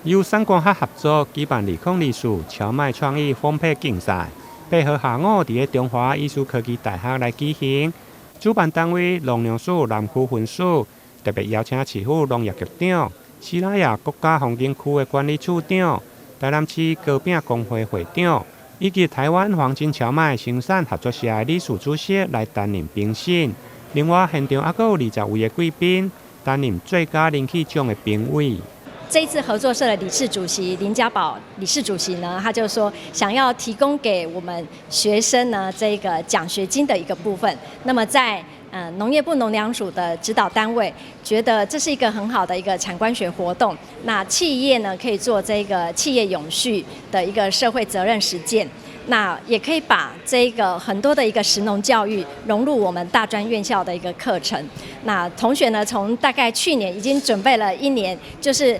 由產官學合作舉辦2024蕎麥創意烘焙競賽，8號下午佇咧中華醫事科技大學來舉行。主辦單位農糧署南區分署特別邀請市府農業局長、西拉雅國家風景區的管理處長、台南市糕餅公會會長以及台灣黃金蕎麥生產合作社的理事主席來擔任評審。另外，現場猶閣有20位的貴賓擔任最佳人氣獎的評委。這一次合作社的理事主席林家寶理事主席呢，他就說想要提供給我們學生呢這個獎學金的一個部分。那麼在農業部農糧署的指導單位覺得這是一個很好的一個產官學活動。那企業呢可以做這個企業永續的一個社會責任實踐。那也可以把這個很多的一個食農教育融入我們大專院校的一個課程。那同學呢，從大概去年已經準備了一年，就是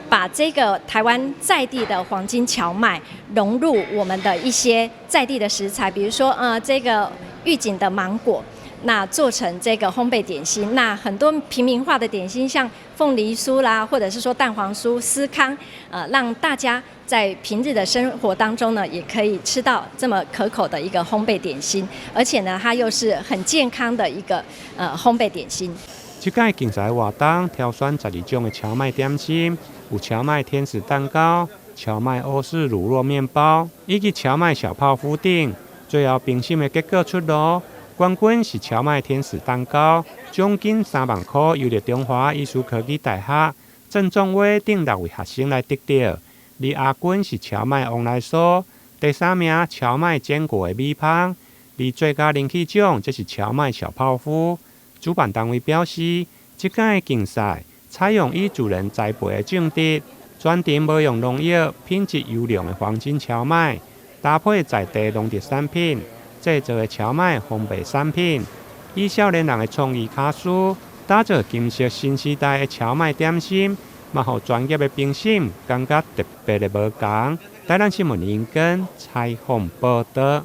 把這個台灣在地的黃金蕎麥融入我們的一些在地的食材，比如說這個玉井的芒果，那做成這個烘焙點心。那很多平民化的點心，像鳳梨酥啦，或者是說蛋黃酥、司康，讓大家在平日的生活當中呢，也可以吃到這麼可口的一個烘焙點心，而且呢，它又是很健康的一個烘焙點心。這屆競賽活動挑選12種的蕎麥點心，有蕎麥天使蛋糕、蕎麥歐式乳酪麵包以及蕎麥小泡芙等。最後評審的結果出爐，冠軍是蕎麥天使蛋糕，獎金3萬塊，由著中華醫事科技大學鄭仲威等六位學生來得著。而亞軍是蕎麥旺來酥，第三名蕎麥堅果的米香，而最佳人氣獎則是蕎麥小泡芙。主辦單位表示，這屆競賽採用以自然栽培的種植，全程無用農藥、品質優良的黃金蕎麥，搭配在地農特產品製作的蕎麥烘焙產品，以少年人的創意巧思，打造金色新時代的蕎麥點心，嘛予專業的評審感覺特別的無仝。台南新聞林根採訪報導。